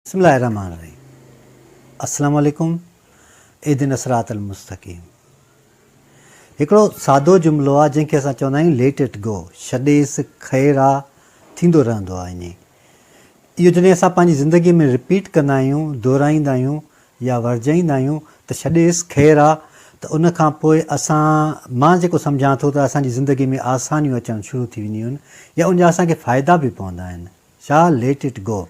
بسم الله الرحمٰن الرحيم السلام عليڪم اهدنا الصراط المستقيم هڪڙو سادو جملو آ جنهن کي اسان چوندا آهيون ليٽ it go ڇڏيس خير آ ٿيندو رهندو آ ائين اهو جڏهن اسان پنهنجي زندگي ۾ رپيٽ ڪندا آهيون دهرائيندا آهيون يا ورجائيندا آهيون ته ڇڏيس خير آ ته ان کان پوء اسان مان جيڪو سمجهان ٿو ته اسان جي زندگي ۾ آسانيون اچڻ شروع ٿي وينديون آهن يا ان جا اسان کي فائدا به پوندا آهن ڇا ليٽ it go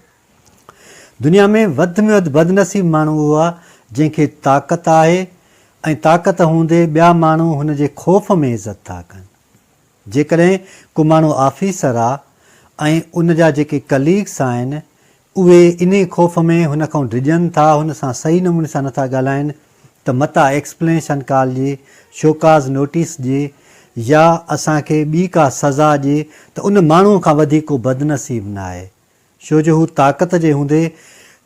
دنيا ۾ وڌ ۾ وڌ بدنصيب ماڻهو اهو آهي جنهن کي طاقت آهي ۽ طاقت هوندي ٻيا ماڻهو هن جي خوف ۾ عزت ٿا ڪن. جيڪڏهن ڪو ماڻهو آفيسر آ ۽ ان جا جيڪي ڪليگس آهن اهي انهي خوف ۾ هن کان ڊڄن ٿا هن سان صحيح نموني سان نٿا ڳالهائن ته متان ايڪسپلينشن ڪال ڏئي، شوڪاز نوٽيس ڏئي يا اسان کي ٻي ڪا سزا ڏئي ته ان ماڻهو کان وڌيڪ ڪو بدنصيب ناهي. ڇو جو هو طاقت جي هوندي،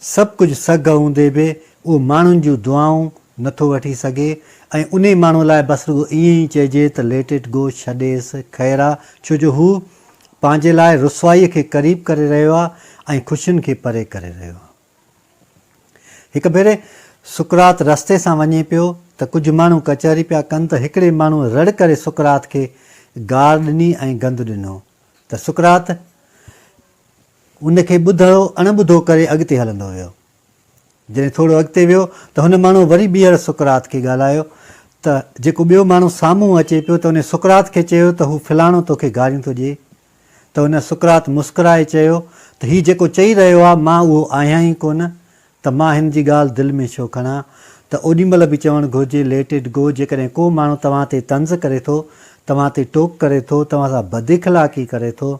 سڀ ڪجهه سگهه هوندي به اهو ماڻهن جون دعائون نه ٿو وٺي سگهي ۽ انهي ماڻهو لاء بس رڳو ائين ئي چئجي ته ليٽ it go, ڇڏيس، خير آ، ڇو جو هو پنهنجي لاء رسوائيء کي قريب ڪري رهيو آ ۽ خوشين کي پري ڪري رهيو آ. هڪ ڀيري سقراط رستي سان وڃي پيو ته ڪجهه ماڻهو ڪچهري پيا ڪن ته هڪڙي ماڻهوء رڙ ڪري سقراط کي گار ڏني ۽ گند ڏنو ته سقراط ان کي ٻڌو اڻ ٻڌو ڪري اڳتي هلندو ويو. جڏهن ٿورو اڳتي ويو ته هن ماڻهوء وري ٻيهر سقراط کي ڳالهايو ته جيڪو ٻيو ماڻهو سامهون اچي پيو ته ان سقراط کي چيو ته هو فلاڻو توکي گاريون ٿو ڏئي ته ان سقراط مسڪرائي چيو ته هي جيڪو چئي رهيو آهي مان اهو آهيان ئي ڪونه ته مان هن جي ڳالهه دل ۾ ڇو کڻان ته اوڏي مهل به چوڻ گهرجي ليٽ it go جيڪڏهن ڪو ماڻهو توهان تي طنز ڪري ٿو، توهان تي ٽوڪ ڪري ٿو، توهان سان بداخلاقي ڪري ٿو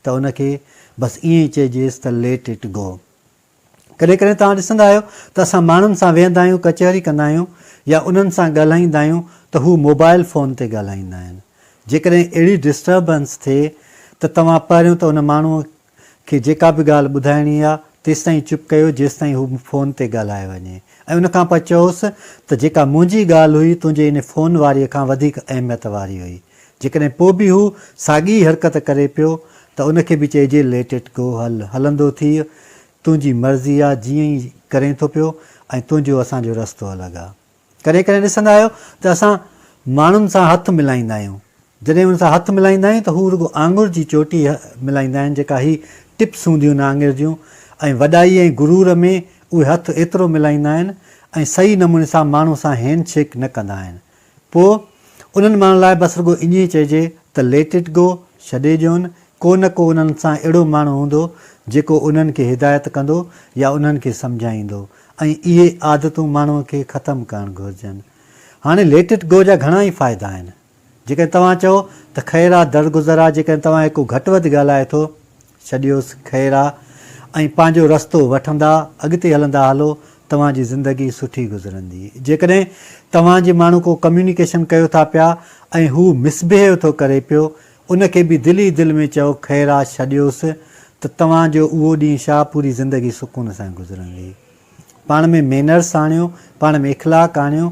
ته ان کي بس ائين ئي چئجيس ته ليٽ it go. ڪڏهن ڪڏهن توهان ڏسندا آهيو ته اسان ماڻهن سان ويهندا آهيون ڪچهري ڪندا آهيون يا انهن سان ڳالهائيندا آهيون ته هو موبائل فون تي ڳالهائيندا آهن. جيڪڏهن اهڙي ڊسٽربنس ٿئي ته توهان پهريون ته ان ماڻهوء کي جيڪا به ڳالهه ٻڌائڻي آ تيستائين چپ ڪيو جيستائين هو فون تي ڳالهائي وڃي ۽ ان کان پوء چئوس ته جيڪا منهنجي ڳالهه هئي تنهنجي ان فون واريء کان وڌيڪ اهميت واري هئي. جيڪڏهن پوء به هو ساڳي ئي حرڪت ڪري پيو ته ان کي به چئجي ليٽ it go هل هلندو ٿيء تنهنجي مرضي آ جيئن ئي ڪرين ٿو پيو ۽ تنهنجو اسان جو رستو الڳ آ. ڪڏهن ڪڏهن ڏسندا آهيو ته اسان ماڻهن سان هٿ ملائيندا آهيون. جڏهن انهن سان هٿ ملائيندا آهيون ته هو رڳو آڱر جي چوٽي ملائيندا آهن جيڪا هي ٽپس هونديون آهن آڱر جون ۽ وڏائي ۽ غرور ۾ اهي هٿ ايترو ملائيندا آهن ۽ صحيح نموني سان ماڻهو سان هينڊ شيڪ نه ڪندا آهن. پوء انهن ماڻهن لاء بس رڳو ائين ئي چئجي ته ليٽ it go, ڇڏي ڏيون، ڪو نه ڪو انهن سان اهڙو ماڻهو هوندو جيڪو انهن کي هدايت ڪندو يا انهن کي سمجهائيندو ۽ اهي عادتون ماڻهوء کي ختم ڪرڻ گهرجن. هاڻي ليٽ it go جا گهڻا ئي فائدا آهن. جيڪڏهن توهان چئو ته خير آ درگذر آ جيڪڏهن توهان کي ڪو گهٽ وڌ ڳالهائي ٿو ڇڏيوس خير آ ۽ پنهنجو رستو وٺندا اڳتي هلندا هلو توهان جي زندگي سٺي گذرندي جيڪڏهن توهان جي ماڻهو ڪو ڪميونيڪيشن ڪيو ٿا پيا ۽ هو مس بهيو ٿو ڪري پيو ان کي به دل ئي دل ۾ چئو خير آ ڇڏيوس ته توهان جو اهو ڏينهن شا پوري زندگي سڪون سان گذرندي. پاڻ ۾ مينرس آڻيو، پاڻ ۾ اخلاق آڻيو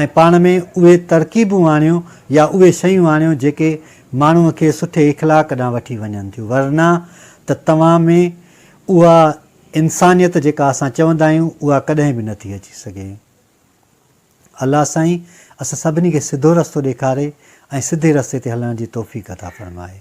۽ پاڻ ۾ اهي ترڪيبون آڻيو يا اهي شيون آڻيو جيڪي ماڻهوء کي سٺي اخلاق ڏانهن وٺي وڃن ٿيون ورنه ته توهان ۾ اها انسانيت جيڪا اسان چوندا آهيون اها ڪڏهن به نٿي اچي سگهي. الله سائين اسان سڀني کي سڌو رستو ڏيکاري ۽ سڌي رستي تي هلڻ جي توفيق عطا فرمائي.